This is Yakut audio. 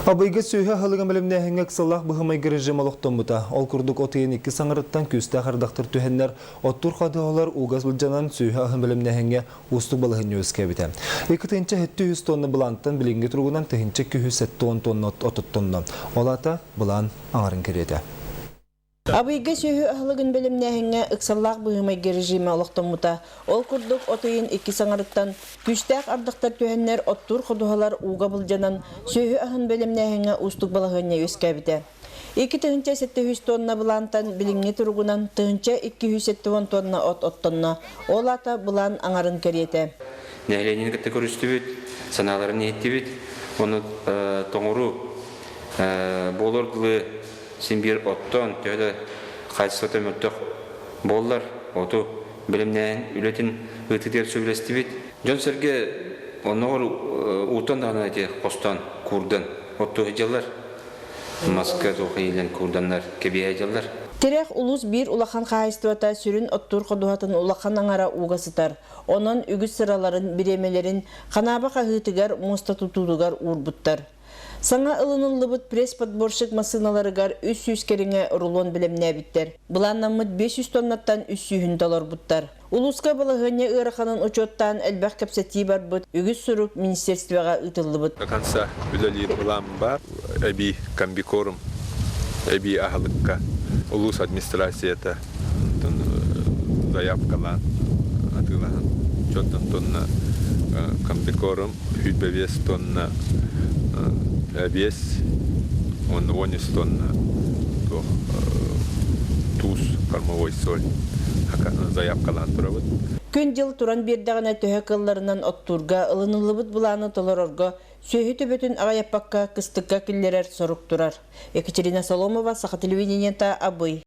Абыйга сүөһү аһылыгын бэлэмнээһиҥҥэ ыксаллаах быһымайгы режим олохтоммута. Ол курдук от ыйын икки саҥарыттан күүстээх ардахтар түһэннэр, оттуур ходуһалар ууга былдьанан сүөһү аһын бэлэмнээһиҥҥэ уустук балаһыанньа үөскээбитэ. 2 700 тонна былаантан билиҥҥи туругунан 1270 тонна ототтонно. Ол аата былаан аҥарын кэриэтэ. Абыйга сүөһү аһылыгын бэлэмнээһиҥҥэ ыксаллаах быһыы-майгы режимэ олохтоммута. Ол курдук от ыйын иккис аҥарыттан күүстээх ардахтар түһэннэр оттуур ходуһалар ууга былдьанан сүөһү аһын бэлэмнээһиҥҥэ уустук балаһыанньа үөскээбитэ. 2700 тонна былаантан билиҥҥи туругунан 1270 тонна от оттонно. Ол аата былаан аҥарын кэриэтэ. Нэһилиэнньэни кытта көрүстүбүт, санааларын иһиттибит. Ону тоҥоруу буолуор дылы син биир оттоон төһө да хаачыстыбата мөлтөх буоллар, оту бэлэмнээһин үлэтин ыытыытыгар сөбүлэстибит. Дьон-сэргэ оннооҕор уутан даҕаны ити хостоон куурдан оттуу сылдьаллар. Маска туох иилэн куурданнар кэбиһэ сылдьаллар. Тирэх улуус биир улахан хаһаайыстыбата сүрүн оттуур ходуһатын улахан аҥара ууга сытар. Онон үгүс сыраларын, бириэмэлэрин ханааба хаһыытыгар, муоста тутуутугар уурбуттар. Саҥа ылыныллыбыт пресс-подборщик массыыналарыгар 300 кэриҥэ рулон бэлэмнээбиттэр. Былааннаммыт 500 тоннаттан үс сүүһүн толорбуттар. Улууска балаһыанньа ыараханын учуоттаан элбэх кэпсэтии барбыт, үгүс сурук министерствоҕа ыытыллыбыт. До конца үлэлиир былаан баар. Эбии комбикорм, эбии аһылыкка улуус администрацията заявкалаан атыылаһан дьонтон тонна комбикорм 25 тонна эбиэс уонна 13 тонна туох туус кормовой соль заявкалаан турабыт. Күн-дьыл туран биэрдэҕинэ төһө кыалларынан оттуурга, ылыныллыбыт былааны толорорго сүөһү төбөтүн аҕыйаппакка кыстыкка киллэрэр сорук турар. Екатерина Соломова, Саха телевидениета, Абый.